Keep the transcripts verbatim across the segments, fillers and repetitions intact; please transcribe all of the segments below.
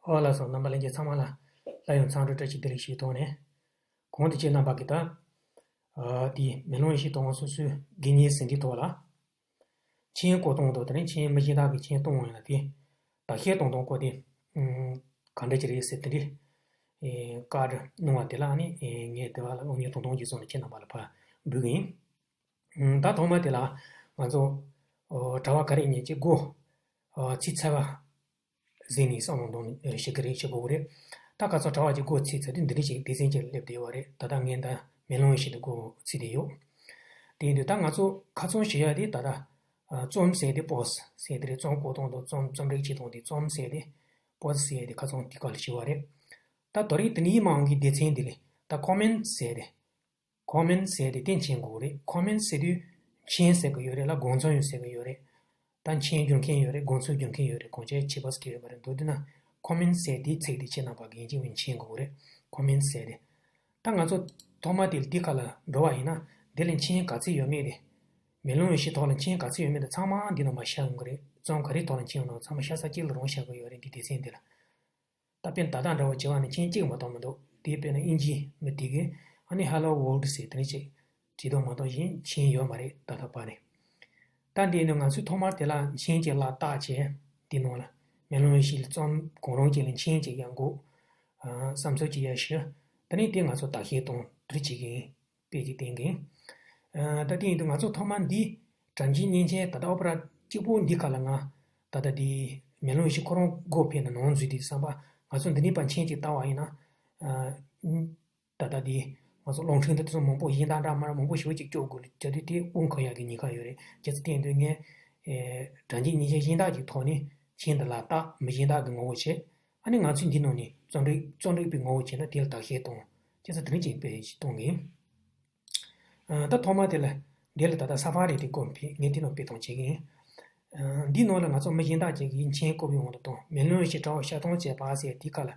ཨོ་ལགས་སོ། རྣམ་པ་ལྷན་རྒྱས་ཚང་མ་ལ་སླར་ཡང་འཚམས་འདྲི་བཀྲ་ཤིས་བདེ་ལེགས་ཞུ་ཐོག་ནས། གོང་དུ་ཁྱེད་རྣམ་པ་གིས་ད་ཨ་དེ་མེ་ལོང་ཡེ་ཤེས་དོན་གྲུབ་སོ་སོའི་དགེ་བསྙེན་ཟིན་བྲིས་ཐོག་ལ། མཆན་བཀོད་སྟངས་དང་དེ་ནས་མཆན་མི་གཞན་དག་གིས་མཆན་གཏོང་བ་ཡིན་ན་དེ་དག་ཤེས་གཏོང་སྟངས་སྐོར་དེ་ཨུམ་ག་འདྲ་ཅིག་རེད་ཟེར་དེ་འདྲའི་ཨེ་བཀའ་འདྲི་གནང་བ་དེ་ལ་ཨ་ནི་ཨེ་ངས་དེ་བ་ལ་སློབ་གཉེར་གཏོང་སྟངས་ཀྱི་སོགས་ནས་ཁྱེད་རྣམ་པ་ལ་ཕར་འབུལ་གི་ཡིན། ད་ཐོག་མ་དེ་ལ་ང་ཚོ་ཨོ་གྲྭ་པ་ག་རེ་ཡིན་ཅིག་སྒོ་ཨོ་ཚིག་ཚད་པ་ཟིན་ནས་བསམ་བློ་གཏོང་ནས་ཞིག་གི་རེད་ཞིག་དགོས་རེད། ད་ཁ་སང་གྲྭ་པ་ཅིག་སྒོ་ཚིག་ཚད་དེ་འདི་འདྲ་ཞིག་སྡེ་ཚན་ཅིག་སླེབས་བསྡད་ཡོད་རེད། ད་ལྟ་ངས་ད་མེ་ལོང་ཡེ་ཤེས་དེ་སྒོ་ཚིག་བསྡད་ཡོད། དེ་ཡིན་དུས་ད་ང་ཚོ་ཁ་ཚོན་བྱེད་ཡ་དེ་ད་ལྟ་ཨ་རྩོམ་ཟེར་དེ་པོ་སི་ཟེར་དེ་རེད། རྩོམ་བཀོད་སྟངས་དང་རྩོམ་རྩོམ་སྒྲིག་བྱེད་སྟངས་དེ་རྩོམ་ཟེར་དེ་པོ་སི་ཟེར་དེ་ཁ་ཚོན་དེ་ག་ལ་བྱེད་པ་རེད། ད་དོ་རིང་དེ་ནས་ཡིན་མ་འོང་གི་སྡེ་ཚན་འདི་ལས་ད་ཁོ་མེན་ཊི་ཟེར་དེ། ཁོ་མེན་ཊི་ཟེར་དེ་དེ་མཁྱེན་དགོས་རེད། ཁོ་མེན་ཊི་ཟེར་དུས་མཁྱེན་ཟེར་གི་ཡོད་རེད་ལ་དགོངས་ཚུལ་ཡང་ཟེར་གི་ཡོད་རེད། ད་མཁྱེན་རྒྱུ་མཁན་ཡོད་རེད། དགོངས་ཚུལ་རྒྱུ་མཁན་ཡོད་རེད། གང་ཅིའི་ཁྱད་པར་ཟེར་གི་ཡོད་པ་རེད། མདོར་བསྡུས་ན་ཁོ་མེན་ཊི་ཟེར་དེའི་ཚིག་དེ་ཁྱེད་རྣམ་པ་གིས་ཡིན་གཅིག་མིན་མཁྱེན་དགོས་རེད། ཁོ་མེན་ཊི་ཟེར་དེ། ད་ང་ཚོ་ཐོག་མ་དེ་ལ་འདི་ག་ལ་འགྲོ་བ་ཡིན་ན་དེ་ལ་མཁྱེན་ག་ཚོད་ཡོད་མེད་དེ། མེ་ལོང་ཡེ་ཤེས་ཐོག་ལ་མཁྱེན་ག་ཚོད་ཡོད་མེད་དེ་ཚང་མ་འདི་ནང་མ་ཤར་ཡོང་གི་རེད། རྩོམ་ག་རེ་ཐོག་ལ་མཁྱེན་ཡོང་ན་ཚང་མ་ཤ་ཚ་གཅིག་ལ་རང་ཤར་གི་ཡོད་རེད། འདི་སྡེ་ཚན་འདི་ལ། ད་དཔེར་ན་ད་ལྟ་འདྲ་བོ་བྱེད་པ་ནི་མཁྱེན་གཅིག་མ་གཏོགས་མི་འདུག་དེ་དཔེར་ན་དབྱིན་ཇིའི་མི་དེ་གིས་ཨ་ནི་ཧེ་ལོ་ཝོལ་ཌི་ཟེར་དེ་འདྲ་ཅིག་བྲིས་འདུག་མ་གཏོགས་གཞན་མཁྱེན་ཡོད་མ་རེད། ད་ལྟ་བར་ནས། ད་འདི་ནི་ང་ཚོས་ཐོག་མར་དེ་ལ་མཁྱེན་ཅིག་ལ་བརྟག་བྱས་དེ་ནང་ལ་མེ་ལོང་ཡེ་ཤེས་ལ་རྩོམ་གང་རུང་ཅིག་ལ་མཁྱེན་ཅིག་ཡང་དགོས། ཨ་བསམ་ཚུལ་ཅིག་ཡང་ཞུ། དེ་ནས་དེ་ང་ཚོ་བརྟག་ཤེས་དང་འདྲི་བྱེད་ཀྱི་ཡིན། དཔེ་ཅིག་བསྟན་གྱིན། ཨ་ད་དེ་ཡིན་དུས་ང་ཚོ་ཐོག་མ་འདི་དྲ་འཇུག་མཉེན་ཆས་ད་ལྟ་ཨོ་པེ་ར་གཅིག་པོ་འདི་ག་ལ་ང་ད་ལྟ་འདི་མེ་ལོང་ཡེ་ཤེས་ཁོ་རང་སྒོ་ཕྱེ་ནས་ནང་འཛུལ་དུས་བསམ་པ་ང་ཚོ་འདི་ནས་ཕར་མཆན་ཅིག་བཏང་བ་ཡིན་ན། ཨ་ད་ལྟ་འདི་ང་ཚོ་རླུང་འཕྲིན་དེ་ཚོ་མང་པོ་གཞན་དག་འདྲ་མ་མང་པོ་ཞེ་པོ་ཅིག་སྐྱོར་དགོས་ལ་བྱ་དུས་དེ་དབང་གང་ཡག་གི་ཉེན་ཁ་ཡོད་རེད། བྱས་ཙང་དེ་ཡིན་དུས་ངས་ཨེ་དྲ་འཇུག་མཉེན་ཆས་གཞན་དག་ཅིག་ཐོག་ནས་མཆན་འདི་ལ་བལྟ། མི་གཞན་དག་གིས་ངོ་རྒོལ་བྱེད། ཨ་ནི་ང་ཚོས་འདི་ནང་ནས་རྩོམ་སྒྲིག་རྩོམ་སྒྲིག་པས་ངོ་རྒོལ་བྱས་ན་དེ་ལ་བརྟག་དཔྱད་གཏོང་། བྱས་ཙང་དེ་རིང་ཅིག་དཔེ་ཞིག་གཏོང་གི་ཡིན། ཨ་ད་ཐོག་མ་དེ་ལ་འདི་ལ་ད་ལྟ་ས་ཕ་རི་དེ་སྒོ་ཕྱེ། ངས་འདི་ནང་དཔེ་བཏང་བྱེད་ཀྱི་ཡིན། ཨ་འདི་ནང་ལ་ང་ཚོ་མི་གཞན་དག་ཅིག་གིས་མཆན་བཀོད་པའི་དབང་དུ་བཏང་། མེ་ལོང་ཡེ་ཤེས་གྲྭ་པ་ཤར་གཏོང་བྱས་པ་ཟེར་དེ་ཁ་ལ་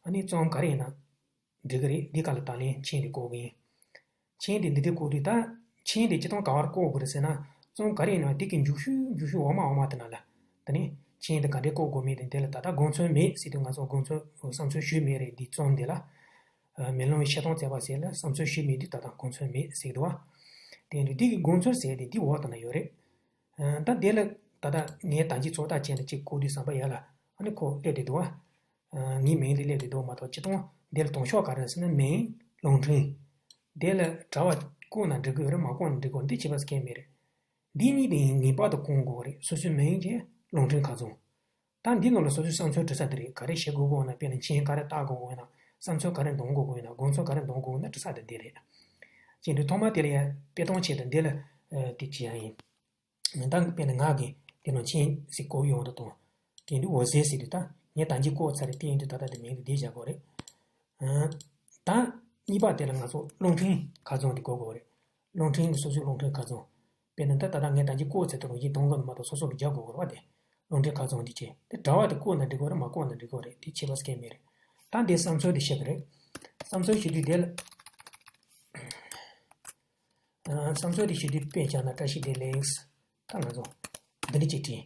ཨ་ནི་རྩོམ་ག་རེ་ཡིན་ན་འབྲི་གི་རེད། འདི་ཁ་ལ་ད་ལན་མཆན་དེ་བཀོད་ཀྱི་ཡིན། མཆན་དེ་འདི་འདྲ་བཀོད་དུས་ད་མཆན་དེ་སྤྱིར་བཏང་ག་པར་བཀོད་དགོས་རེད་ཟེར་ན། རྩོམ་ག་རེ་ཡིན་ན་དེ་གི་མཇུག་ཤོས་མཇུག་ཤོས་འོག་མ་འོག་མ་དེ་ན་ལ་ད་ནི་མཆན་དེ་ག་འདྲས་བཀོད་དགོས་མིན་དེ་འདི་ལ་ད་ལྟ་དགོངས་ཚུལ་མེད་ཟེར་དུས་ང་ཚོ་དགོངས་ཚུལ་བསམ་ཚུལ་ཞུས་མེད་རེད། འདི་རྩོམ་འདི་ལ་ཨ་མེ་ལོང་ཡེ་ཤེས་གཏོང་བྱས་པ་ཟེར་ལ་བསམ་ཚུལ་ཞུས་མེད་དུས་ད་ལྟ་དགོངས་ཚུལ་མེད་ཟེར་འདུག་བ། དེ་ཡིན་དུས་འདི་གི་དགོངས་ཚུལ་ཟེར་དེ་འདི་འོག་དེ་ན་ཡོད་རེད། ཨ་ད་འདི་ལ་ད་ལྟ་ངས་ད་གིན་ཚོད་ལྟ་བྱས་ནས་ཅིག་བཀོད་དུས་བསམ་པ་ཡར་ལ་ཨ་ནི་ཁོ་སླེབས་བསྡད་འདུག་བ། ངའི་མིང་དེ་སླེབས་བསྡད་འདུག་མ་གཏོགས་སྤྱིར་བཏང་འདིར་དང་ཤོག་ག་རེ་ཟེར་ན་མིང་རླུང་འཕྲིན། དེ་ལ་གྲྭ་པ་བཀོད་ན་འགྲིག་གི་རེད། མ་བཀོད་ན་འགྲིག་གི་རེད། འདི་བྱེད་པ་སྐད་མེད་རེད། འདི་གཉིས་དེ་ངེས་པར་དུ་བསྐོང་དགོས་རེད། སོ་སོའི་མིང་གཅིག་རླུང་འཕྲིན་ཁ་རྩང་། ད་འདི་ནང་ལ་སོ་སོའི་བསམ་ཚུལ་འབྲི་ས་དེ་རེད། ག་རེ་བྱེད་དགོས་དགོས་ན་དཔེར་ན་མཆན་ག་རེ་བཏགས་དགོས་དགོས་ན་བསམ་ཚུལ་ག་རེ་འདོན་དགོས་དགོས་ན་དགོངས་ཚུལ་ག་རེ་འདོན་དགོས་ན་འབྲི་ས་དེ་འདི་རེད། ཅེས་འདི་ཐོག་མ་དེ་ལ་ཡང་དཔེ་གཏོང་ཆེད་དུ་འདི་ལ་དེ་བྱེད་ཡ་ཡིན། ད་དཔེར་ན་ང་གིས་དེ་ནང་མཆན་ཞིག་བཀོད་ཡོང་དུ་གཏོང་། དེ་འདི་འོད་ཟེར་ཟེར་དུས་ད་ངས་ད་གིན་བཀོད་ཚར་རེད། དེ་ཡིན་དུས་ད་ལྟ་དེ་མིང་དུ་འདི་བཞག་དགོས་རེད། ཨ་ད་གཉིས་པ་དེ་ལ་ང་ཚོ་རླུང་འཕྲིན་ཁ་རྩང་དེ་བཀོད་དགོས་རེད། རླུང་འཕྲིན་གྱི་སོ་སོའི་རླུང་འཕྲིན་ཁ་རྩང་། དཔེར་ན་ད་ད་ལྟ་ངས་ད་གིན་བཀོད་ཚར་དུས་རང་བཞིན་གཏོང་གི་མ་གཏོགས་སོ་སོ་གིས་རྒྱག་དགོས་དགོས་རེད་བ། དེ་རླུང་འཕྲིན་ཁ་རྩང་འདི་བྱས་དེ་གྲྭ་པ་དེ་བཀོད་ན་འགྲིག་གི་རེད། མ་བཀོད་ན་འགྲིག་གི་རེད། དེ་ཁྱད་པར་སྐད་མེད་རེད། ད་འདི་བསམ་ཚུལ་དེ་བཤད་གི་རེད། བསམ་ཚུལ་ཞུ་དུས་དེ་ལ་ཨ་བསམ་ཚུལ་དེ་ཞུ་དུས་དཔེ་བཞག་ན་བཀྲ་ཤིས་བདེ་ལེགས། ད་ང་ཚོ་འདི་འདྲ་ཅིག་བྲིས།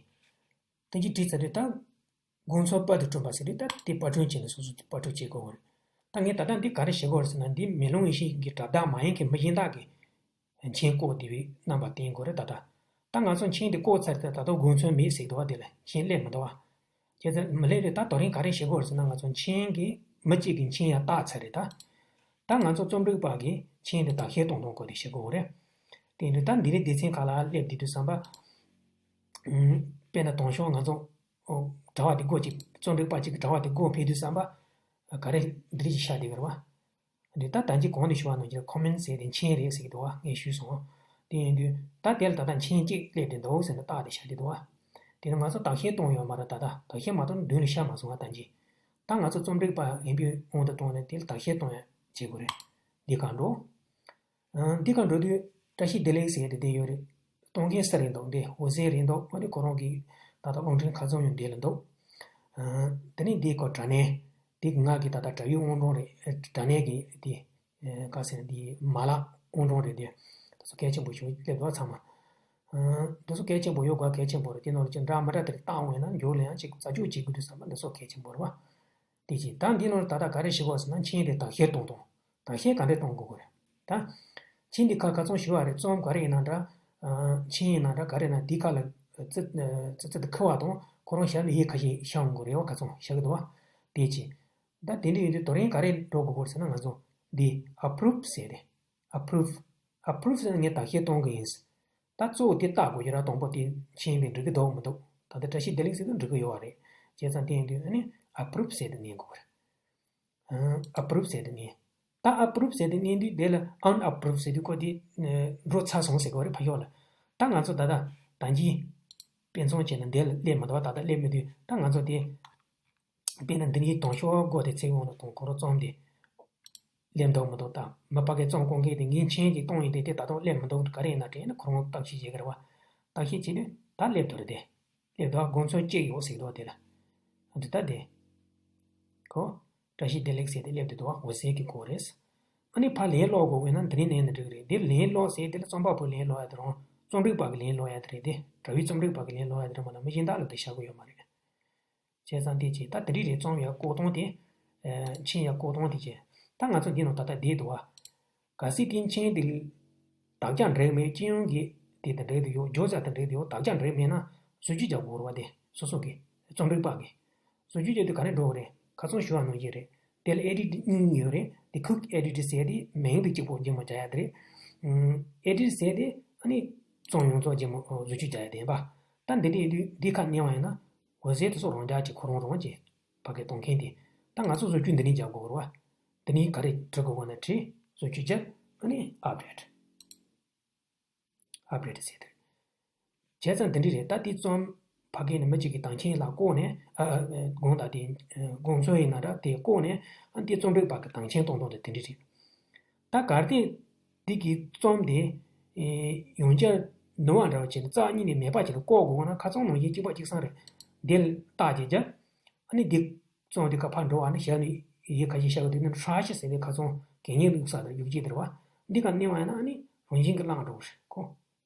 དེ་གཅིག་བྲིས་ཚར་དུས་ད་དགོངས་ཚུལ་པར་དུ་བསྐྲུན་པ་ཟེར་དུས་ད་དེ་པར་སྐྲུན་བྱས་ནས་སོ་སོ་དེ་པར་སྐྲུན་བྱེད་དགོས་པ་རེད། ད་ངས་ད་ལྟ་འདི་ག་རེ་བྱེད་དགོས་རེད་ཟེར་ན་འདི་མེ་ལོང་ཡེ་ཤེས་ཀྱི་དྲ་བདག་མ་ཡིན་མཁན་མི་གཞན་དག་གིས་མཆན་བཀོད་བསྡད་པའི་རྣམ་པ་བསྟན་དགོས་རེད། ད་ལྟ་ད་ང་ཚོ་མཆན་དེ་བཀོད་ཚར་དུས་ད་དུང་དགོངས་ཚུལ་མེད་ཟེར་འདུག་བ། དེ་ལ་མཆན་སླེབས་མི་འདུག་བ། བྱས་ཙང་མི་སླེབས་དུས་ད་དེ་རིང་ག་རེ་བྱེད་དགོས་རེད་ཟེར་ན་ང་ཚོ་མཆན་གྱི་མི་གཅིག་གིས་མཆན་ཡར་བཏགས་ཚར་རེད་ད། ད་ང་ཚོ་རྩོམ་སྒྲིག་པ་གིས་མཆན་དེ་དག་བཤེར་གཏོང་སྟངས་སྐོར་དེ་བྱེད་དགོས་རེད། དེ་ཡིན་དུས་ད་འདི་རིང་སྡེ་ཚན་ཁག་ལ་སླེབས་བསྡད་དུས་བསམ་པ། ཨུམ། དཔེར་ན་དང་ཤོག་ང་ཚོ་ཨོ་གྲྭ་པ་དེ་སྒོ་གཅིག་རྩོམ་སྒྲིག་པ་གཅིག་གིས་གྲྭ་པ་དེ་སྒོ་ཕྱེ་དུས་བསམ་པ། ག་རེ་འདི་རིགས་ཤར་བསྡད་ཀྱི་རེད་བ། འདི་ད་ད་གིན་གོང་ནས་ཞུས་པ་ནང་བཞིན་ཁོ་མེན་ཊི་ཟེར་དེ་མཆན་རེད་ཟེར་གྱི་འདུག་བ། ངས་ཞུས་སོང་། དེ་ཡིན་དུས་ད་དེ་ལ་ད་ལྟ་མཆན་གཅིག་སླེབས་བསྡད་འདུག་ཟེར་ནས་རྟགས་དེ་ཤར་བསྡད་འདུག་བ། དེ་ནི་ང་ཚོ་དག་བཤེར་གཏོང་ཡོད་མ་རེད། ད་ལྟ་དག་བཤེར་མ་གཏོང་ན་མདུན་ལ་ཤར་མ་སོང་བ། ད་གིན་ད་ང་ཚོ་རྩོམ་སྒྲིག་པ་ཡིན་པའི་དབང་དུ་བཏང་ནས་དེ་ལ་དག་བཤེར་གཏོང་ཡ་བྱེད་དགོས་རེད། འདི་ག་འགྲོ། ཨ་འདི་ག་འགྲོ་དུས་བཀྲ་ཤིས་བདེ་ལེགས་ཟེར་དེ་བསྡད་ཡོད་རེད། གཏོང་མཁན་སུ་རེད་འདུག་འདི་འོད་ཟེར་རེད་འདུག་ཨ་ནི་ཁོ་རང་གི་ད་ལྟ་རླུང་འཕྲིན་ཁ་རྩང་ཡང་འདི་ལ་འདུག་ཨ་དེ་ནས་འདི་ཀོ་དྲ་གནས། འདི་ང་གི་ད་ལྟ་དྲ་བའི་དབང་སྒྲོན་རེད། དྲ་གནས་ཀྱི་འདི་ཨ་ག་ཟེར་འདི་མ་ལག་དབང་སྒྲོན་རེད། འདི་ད་ཚོ་གལ་ཆེན་པོ་ཞིག་སླེབས་འདུག་ཚང་མ། ཨ་འདི་ཚོ་གལ་ཆེན་པོ་ཡོད་དགོས། གལ་ཆེན་པོ་རེད། དེ་ནང་ལ་ཅིག་འདྲ་མི་འདྲ་དེ་རིགས་བཏགས་འོང་ཡིན་ན་མཇུག་ལ་ཡང་ཅིག་རྩ་འཇོག་བྱེད་དགོས་དུས་བསམ་པ་འདི་ཚོ་གལ་ཆེན་པོ་རེད་བ། དེ་བྱས། ད་འདི་ནང་ལ་ད་ལྟ་ག་རེ་ཞུ་དགོས་ཟེར་ན། མཆན་དེ་དག་བཤེར་གཏོང་སྟངས། དག་བཤེར་ག་འདྲས་གཏོང་དགོས་ཀྱི་རེད། ད་མཆན་འདི་ཁ་ཁ་ཚོན་ཞུ་བ་རེད། རྩོམ་ག་རེ་ཡིན་ན་འདྲ། ཨ། མཆན་ཡིན་ན་འདྲ། ག་རེ་ན་འདི་ཁ་ལ་ཙི་ཙི་ཙི་ཙི་འདི་ཁུ་བ་དང་ཁོ་རང་ཞབས་ལ་ཡི་ཁ་ཤས་ཤར་འོང་གི་རེད་བ། ཁ་ཚོན་ཤར་གི་འདུག་བ། དེ་བྱས། ད་དེ་འདྲ་ཡིན་དུས་དོ་རིང་ག་རེ་འགྲོ་དགོས་ཀྱི་རེད་ཟེར་ན། ང་ཚོ་འདི་approve་ཟེར་ཏེ། approve approve་ཟེར་ན་ངས་དག་བཤེར་གཏོང་གི་ཡིན། ད་གཙོ་བོ་དེ་བལྟ་དགོས་ཀྱི་ར། དང་པོ་དེ་མཆན་དེ་འགྲིག་གི་འདུག་མི་འདུག་ད་ལྟ་བཀྲ་ཤིས་བདེ་ལེགས་ཟེར་དུས་འགྲིག་གི་ཡོད་རེད། བྱས་ཙང་དེ་ཡིན་དུས་ཨ་ནི་approve་ཟེར་དུ་ནན་དགོས་རེད། approve་ཟེར་དུ་ནན། ད་approve་ཟེར་དུ་ནན་དུས་དེ་ལ་unapprove་ཟེར་དུས་ཁོ་དེ་འགྲོ་ཚར་སོང་ཟེར་དགོས་རེད། ཕ་ཤོག་ལ། ད་ང་ཚོ་ད་ལྟ་ད་གིན་དཔེ་མཚོན་བྱས་ན་འདི་ལ་སླེབས་མི་འདུག་ད་ལྟ་སླེབས་མི་འདུག་ད་ང་ཚོ་དེ་དཔེར་ན་འདི་གིན་དང་ཤོག་སྒོ་དེ་ཚིག་འོང་ལ་དང་ཁོ་རང་རྩོམ་དེ་སླེབས་འདུག་མི་འདུག་ད་མི་ཕ་གིའི་རྩོམ་གང་གི་དེ་ངས་མཆན་ཅིག་གཏོང་ཡིན་ཏེ། དེ་ད་དུང་སླེབས་མི་འདུག་ག་རེ་ཡིན་ན་དྲན་ན་ཁོ་རང་བརྟག་ཞིབ་བྱེད་ཀྱི་རེད་བ། བརྟག་ཞིབ་བྱས་དུས་ད་སླེབས་འདུག་རེད་དེ། སླེབས་འདུག་དགོངས་ཚུལ་གཅིག་ཡོད་ཟེར་འདུག་དེ་ལ། འདི་ལྟ་དེ། ཁོ། བཀྲ་ཤིས་བདེ་ལེགས་ཟེར་དེ་སླེབས་འདུག་འོད་ཟེར་གྱི་སྐོར་རེད། ཨ་ནི་ཕར་ལན་སློག་དགོས་དགོས་ན་འདི་ནས་ནན་ན་འགྲིག་གི་རེད། འདིར་ལན་སློག་ཟེར་དེ་ལ་རྩོམ་པ་པོས་ལན་སློག་ཡ་དེ་རང་རྩོམ་སྒྲིག་པ་གིས་ལན་སློག་ཡ་དེ་རེད་དེ། དྲ་བའི་རྩོམ་སྒྲིག་པ་གིས་ལན་སློག་ཡ་དེ་རེད་མ་གཏོགས་མི་གཞན་དག་ལ་དེ་བྱ་དགོས་ཡོད་མ་རེད། བྱས་ཙང་དེ་བྱས། ད་དེ་འདྲ་རེད། རྩོམ་ཡར་བཀོད་སྟངས་དེ། ཨ། མཆན་ཡར་བཀོད་སྟངས་དེ་བྱས། ད་ང་ཚོ་འདི་ནང་ད་ལྟ་བསྡད་འདུག་བ། གལ་སྲིད་དེ་མཆན་དེ་དག་ཆ་འགྲིག་མེད། སྤྱི་ཡོངས་ཀྱི་དེ་དང་འགྲིག་དུ་ཡོད། བརྗོད་བྱ་དང་འགྲིག་དུ་ཡོད། དག་ཆ་འགྲིག་མེད་ན་བཟོ་བཅོས་རྒྱག་དགོས་རེད་བ། དེ་སོ་སོ་གི་རྩོམ་སྒྲིག་པ་གི་བཟོ་བཅོས་རྒྱག་དུས་ག་རེ་འགྲོ་གི་རེད། ཁ་སང་ཞུ་བ་ནང་བཞིན་རེད། དེ་ལ་edit་གཉིས་ཡོད་རེད། དེ་quick edit་ཟེར་དེ་མིང་དེ་གཅིག་པོ་རྗེས་མ་རྒྱག་ཡ་དེ་རེད། ཨམ། edit་ཟེར་དེ་ཨ་ནི་རྩོམ་ཡོངས་རྫོགས་རྗེས་མ་བཟོ་བཅོས་རྒྱག་ཡ་དེ་ཡིན་པ། ད་འདི་འདྲ་ཡིན་དུས་འདི་ཁ་མནན་པ་ཡིན་ན། འོད་ཟེར་དེ་ཚོ་རང་འཇགས་ཀྱིས་ཁོ་རང་རང་གིས་ཕ་གིར་གཏོང་མཁན་དེ། ད་ང་ཚོ་བཟོ་བཅོས་འདི་ནས་རྒྱག་དགོས་རེད་བ། འདི་ནས་ག་རེ་བྲི་དགོས་གོ་ན་བྲིས། བཟོ་བཅོས་རྒྱབ། ཨ་ནི་update། update་ཟེར་དེ། བྱས་ཙང་འདི་འདྲ་རེད། ད་དེ་རྩོམ་ཕ་གི་ནས་མི་གཅིག་གིས་དག་མཆན་ལ་བཀོད་ནས། ཨ། ཨ། དགོངས་དག་དེ། ཨ། དགོངས་ཚུལ་ཡིན་ན་འདྲ་དེ་བཀོད་ནས། ཨ། དེ་རྩོམ་སྒྲིག་པ་གིས་དག་མཆན་གཏོང་སྟངས་དེ་དེ་འདྲ་རེད། ད་གལ་ཏེ་འདི་གི་རྩོམ་དེ། ཨེ། ཡང་བསྐྱར་ནོར་བ་འདྲ་བ་བྱས་ནས་རྩ་བ་ཉིད་ནས་མེད་པ་ཅིག་ལ་བཀོད་དགོས་ན་ཁ་སང་ནང་བཞིན་གཅིག་པ་གཅིག་རྐྱང་རེད། དེ་ལ་རྟགས་ཅིག་བརྒྱབ། ཨ་ནི་འདི་རྩོམ་འདི་ག་ཕར་འགྲོ་བ་ནི་ཞབས་ནས་ཡི་ཁ་ཤས་བཞག་གི་འདུག་ན། trash་ཟེར་ནས་ཁ་སང་གད་སྙིགས་བླུགས་ས་དང་ཡུག་ཅིག་དེ་རེད་བ། འདི་ག་མནན་པ་ཡིན་ན་ཨ་ནི་རང་བཞིན་གྱིས་བརླག་འགྲོ་གི་རེད། ཁོ་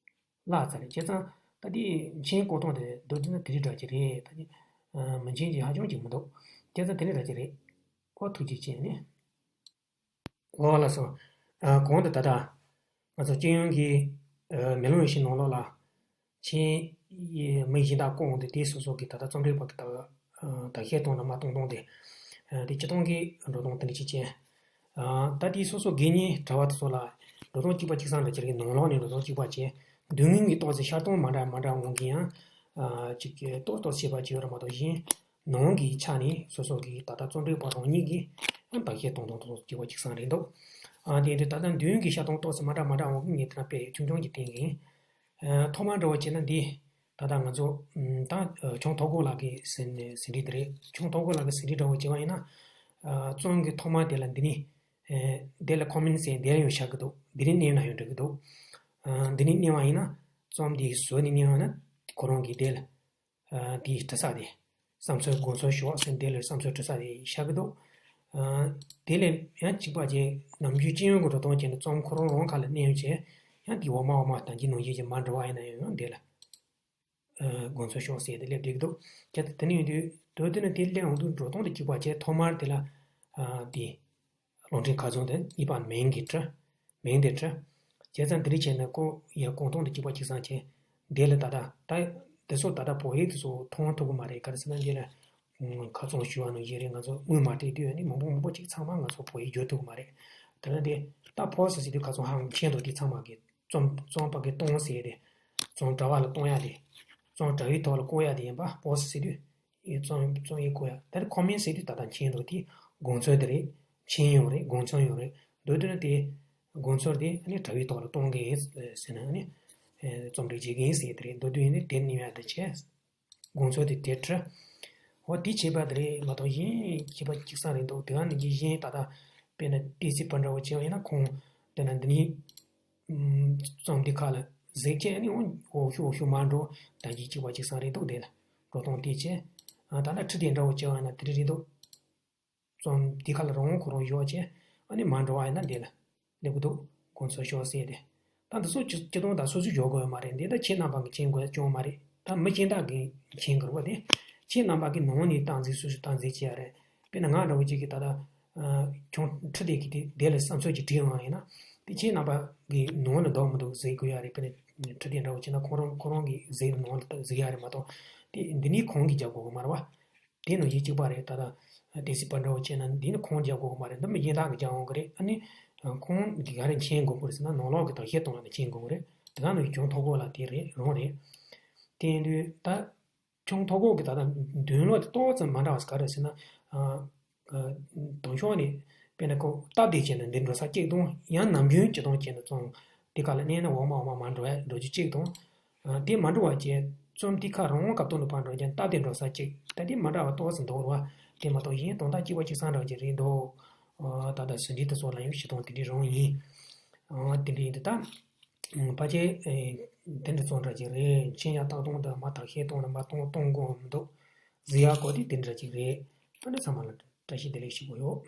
བརླག་ཚར་རེད། བྱས་ཙང་ད་འདི་མཆན་བཀོད་སྟངས་དེ་མདོར་བསྡུས་ན་དེ་རིགས་འདྲ་ཅིག་རེད། ད་ནི་མི་མཆན་ཅིག་ཧ་ཅང་ཅིག་མི་འདུག་བྱས་ཙང་དེ་འདྲ་འདྲ་ཅིག་རེད། ཨོ། ཐུགས་རྗེ་ཆེ་ནི། འོ་ལགས་སོ། ཨ། གོང་དུ་ད་ལྟ་ང་ཚོ་སྤྱི་ཡོངས་ཀྱི། ཨ། མེ་ལོང་ཡིག་ཆ་ནང་ལོགས་ལ་མཆན་ཡི་མི་གཞན་དག་བཀོད་འོང་དུས། དེ་སོ་སོ་གི་ད་ལྟ་རྩོམ་སྒྲིག་པ་གི་ད། ཨ། དག་བཤེར་གཏོང་དང་མ་གཏོང་སྟངས་དེ། ཨ། དེ་སྤྱིར་བཏང་གི་འགྲོ་སྟངས་དེ་འདྲ་ཅིག་བྱས། ཨ། ད་དེ་སོ་སོ་དགེ་བསྙེན་གྲྭ་པ་དེ་ཚོ་ལ་འགྲོ་སྟངས་གཅིག་པ་གཅིག་རྐྱང་འདྲ་ཅིག་རེད། ནང་ལོགས་ནས་འགྲོ་སྟངས་གཅིག་པ་བྱས། མདུན་ངོས་ཀྱི་ཏོག་ཙམ་ཤར་སྟངས་མ་འདྲ་མ་འདྲ་འོང་གི་ཡང་། ཨ། ཅིག་གི་ཏོག་ཏོག་ཤེས་པ་ཅིག་ཡོད་རེད་མ་གཏོགས། གཞན་ནང་གི་ཆ་ནས་སོ་སོ་གི་ད་ལྟ་རྩོམ་སྒྲིག་པ་རང་ཉིད་ཀྱིས་ཡང་དག་བཤེར་གཏོང་སྟངས་དེ་ཚོ་གཅིག་པ་གཅིག་རྐྱང་རེད་འདུག་ཨ། དེ་ཡིན་དུས་ད་ལྟ་མདུན་གྱི་ཤར་སྟངས་ཏོག་ཙམ་མ་འདྲ་མ་འདྲ་འོང་གི། ངས་དེ་ན་དཔེ་ཆུང་ཆུང་ཅིག་བསྟན་གི་ཡིན། ཨ། ཐོག་མར་འདྲ་བོ་བྱས་ན་འདི་ད་ལྟ་ང་ཚོ། ཨམ། ད། ཨ། ཆུང་ཐོག་གོ་ལགས་ཀྱི་ཟིན། ཟིན་བྲིས་དེ་རེད། ཆུང་ཐོག་གོ་ལགས་ཀྱི་ཟིན་བྲིས་འདྲ་བོ་བྱས་པ་ཡིན་ན། ཨ། རྩོམ་གྱི་ཐོག་མ་དེ་ལ་འདི་ནི། ཨེ། དེ་ལ་comment་ཟེར་འདིར་ཡང་བཞག་གི་འདུག་འདི་ནས་མནན་ན་ཡང་འགྲིག་གི་འདུག་ཨ། འདི་ནས་མནན་པ་ཡིན་ན། རྩོམ་འདི་བཟོས་ནས་མནན་པ་ན་ཁོ་རང་གིས་དེ་ལ། ཨ། དེའི་འབྲི་ས་དེ། བསམ་ཚུལ་དགོངས་ཚུལ་ཞུ་བ་ཟེར་དེ་ལ་བསམ་ཚུལ་འབྲི་ས་དེ་བཞག་གི་འདུག་ཨ། དེ་ལས་ཡང་གཅིག་པ་བྱས། ནམ་རྒྱུན་སྤྱི་ཡོངས་ཀྱི་འགྲོ་སྟངས་བྱས་ནས་རྩོམ་ཁོ་རང་རང་ཁ་ལ་མནན་བྱས། ཡང་དེའི་འོག་མ་འོག་མ་ད་གིན་ནང་བཞིན་གྱི་མར་འགྲོ་བ་ཡིན་ན་ཡང་དེ་ལ། ཨ། དགོངས་ཚུལ་ཤོག་ཟེར་དེ་སླེབས་བསྡད་ཀྱི་འདུག་བྱས་ཙང་དེ་ནས་ཡིན་དུས་མདོར་བསྡུས་ན་དེ་སླེབས་འོང་དུས་འགྲོ་སྟངས་དེ་གཅིག་པ་བྱས། ཐོག་མར་དེ་ལ། ཨ། དེ་རླུང་འཕྲིན་ཁ་བྱང་དེ་གཉིས་པ་མིང་གི་བྲི། མིང་དེ་བྲི། བྱས་ཙང་དེ་འདྲ་བྱས་ནས་ཀོ་ཡ་བཀོད་སྟངས་དེ་གཅིག་པ་གཅིག་རྐྱང་བྱས། དེ་ལ་ད་ལྟ་ད་དེ་ཚོ་ད་ལྟ་བོད་ཡིག་དེ་ཚོ་མཐོང་ཐུབ་ཀྱི་མ་རེད། ག་རེ་ཟེར་ན་འདི་ལ་ཁ་བྱང་ཞུ་བ་ནང་བཞིན་རེད། ང་ཚོ་དངུལ་མ་སྤྲད་དུས་ནི་མང་པོ་མང་པོ་ཅིག་ཚང་མ་ང་ཚོ་བོད་ཡིག་བསྒྱུར་ཐུབ་ཀྱི་མ་རེད། དེ་ལ་དེ་ད་post་ཟེར་དུས་ཁ་བྱང་ཧ་མཁྱེན་འདུག་དེ་ཚང་མ་གི། རྩོམ་རྩོམ་པ་གིས་གཏོང་ཟེར་དེ། རྩོམ་དྲ་བ་ལ་གཏོང་ཡ་དེ། རྩོམ་དྲ་བའི་ཐོག་ལ་བཀོད་ཡ་དེ་ཡིན་པ། post་ཟེར་དུས་ཡི་རྩོམ་རྩོམ་ཡིག་བཀོད་ཡ། ད་རེས་comment་ཟེར་དུས་ད་ལྟ་མཁྱེན་འདུག་དེ་དགོངས་ཚུལ་དེ་རེད། མཁྱེན་ཡོད་རེད། དགོངས་ཚུལ་ཡོད་རེད། མདོར་བསྡུས་ན་དེ་དགོངས་ཚུལ་དེ་ནི་དྲ་བའི་ཐོག་ལ་གཏོང་གི་ཡིན་ཟེར་ན་ནི། ཨེ། རྩོམ་སྒྲིག་བྱེད་ཀྱི་ཡིན་ཟེར་དེ་རེད། མདོར་བསྡུས་ཡིན་ན་དེ་ནི་ཡ་དེ་བྱས། དགོངས་ཚུལ་དེ་དེ་བྲི། འོ་དེ་བྱས་པ་དེ་རེད་མ་གཏོགས་གཞན་གཅིག་པ་གཅིག་རྐྱང་རེད་འདུག་དེ་ག་ནང་བཞིན་གཞན་ད་ལྟ་དཔེར་ན་ཏི་སི་པ་འདྲ་བོ་བྱས་པ་ཡིན་ན། ཁོང་དེ་ན་འདི་ནི། ཨམ། རྩོམ་འདི་ཁ་ལ་གཟིགས་བྱས་ནས་འོ་འོག་ཤུགས་འོག་ཤུགས་མར་འགྲོ། ད་གིན་གཅིག་པ་གཅིག་རྐྱང་རེད་འདུག་དེ་ལ་འགྲོ་སྟངས་དེ་བྱས། ཨ། ད་ལྟ་ཁྲིད་དེ་འདྲ་བོ་བྱས་པ་ཡིན་ན་དེ་རེད་འདུག་རྩོམ་འདི་ཁ་ལ་རང་དབང་ཁོ་རང་ཡོད་བྱས། ཨ་ནི་མར་འགྲོ་བ་ཡིན་ན་འདི་ལ་སླེབས་ཀྱི་འདུག་དགོངས་ཚུལ་ཤོག་ཟེར་ཏེ། ད་འདི་ཚོ་སྤྱི་སྤྱི་དོན་དང་སོ་སོས་འཇོག་དགོས་ཡོད་མ་རེད། འདི་ད་ཁྱེད་རྣམ་པ་གིས་མཁྱེན་དགོས་ཡ་ཅང་མ་རེད། ད་མི་གཞན་དག་གིས་མཁྱེན་དགོས་རེད་བ། དེ་ཁྱེད་རྣམ་པ་གིས་ནང་ནས་སྟངས་འཛིན་སོ་སོས་སྟངས་འཛིན་བྱེད་ཡ་རེད། དཔེར་ན་ང་འདྲ་བོ་ཅིག་གིས་ད་ལྟ་ཁྱོད་ཁྲི་དེ་གི་དེ་དེ་ལ་བསམ་ཚུལ་ཅིག་བྲིས་ཡོང་བ་ཡིན་ན། དེ་ཁྱེད་རྣམ་པ་གི་ནང་ལ་འདུག་མི་འདུག་གཟིགས་དགོས་ཡ་རེད། དཔེར་ན་ཁྲི་དེ་འདྲ་བོ་བྱས་ན་ཁོ་རང་ཁོ་རང་གི་གཟིགས་ནང་ལ་གཟིགས་ཡ་རེད་མ་གཏོགས། དེ་འདི་ནི་ཁོང་གིས་རྒྱབ་དགོས་གི་མ་རེད་བ། དེ་ནང་བཞིན་གཅིག་པ་རེད། ད་ལྟ་དེ་སྲིད་པ་འདྲ་བོ་བྱས་ན་འདི་ནི་ཁོང་རྒྱག་དགོས་མ་རེད། འདི་མི་གཞན་དག་གིས་རྒྱག་འོང་གི་རེད། ཨ་ནི་ཁོང་གིས་ག་རེ་མཁྱེན་དགོས་ཀྱི་རེད་ཟེར་ན། ནང་ལོགས་ཀྱི་བརྟག་དཔྱད་གཏོང་ཡ་ནི་མཁྱེན་དགོས་ཀྱི་རེད། དེ་ག་ནང་བཞིན་ཁྱོད་ཐོག་ཁོག་ལ་དེ་རེད་རང་རེད། དེ་ཡིན་དུས་ད་ཁྱོད་ཐོག་ཁོག་གི་ད་ལྟ་འདོན་ལོག་དེ་ཏོག་ཙམ་མ་འདྲ་བ་ག་རེ་ཟེར་ན། ཨ། ཨ། དང་ཤོག་ནས་དཔེར་ན་ཁོ་སྟབས་བདེ་བྱས་ན་འདི་འགྲོ་ས་གཅིག་དང་། ཡང་ནམ་རྒྱུན་སྤྱིར་བཏང་བྱས་ན་ཙང་དེ་ག་ལ་གནས་ན་འོག་མ་འོག་མ་མ་འགྲོ་ཡ་འགྲོ་རྒྱུ་གཅིག་དང་། ཨ། དེ་མ་འགྲོ་བ་བྱས་རྩོམ་དེ་ཁ་རང་སྐབས་ཐོག་ནས་ཕར་འགྲོ་རྒྱུ་སྟབས་བདེ་འགྲོ་ས་གཅིག་ད་དེ་མ་འདྲ་བ་ཏོག་ཙམ་འདུག་ར་བ། དེ་མ་གཏོགས་གཞན་དོན་དག་གཅིག་པ་གཅིག་རྐྱང་འདྲ་བ་ཅིག་རེད་འདུག་ཨ། ད་ལྟ་ཟིན་བྲིས་དེ་ཚོ་ལ་ཡང་བྱེད་སྟངས་དེ་འདྲ་རང་ཡིན། ཨ། དེ་འདྲ་ཡིན་དུས་ད། ཕལ་ཆེར། ཨེ། དེ་འདྲ་ཚོ་འདྲ་ཅིག་རེད། མཁྱེན་ཡ་བརྟག་སྟངས་དང་མ་བརྟག་དཔྱད་གཏོང་ན་མ་གཏོང་གཏོང་དགོས་མི་འདུག་གཟིགས་ཡ་སྐོར་དེ་དེ་འདྲ་ཅིག་རེད། ཨ་ནི་ཚང་མ་ལ་བཀྲ་ཤིས་བདེ་ལེགས་ཞུ་གི་ཡོད།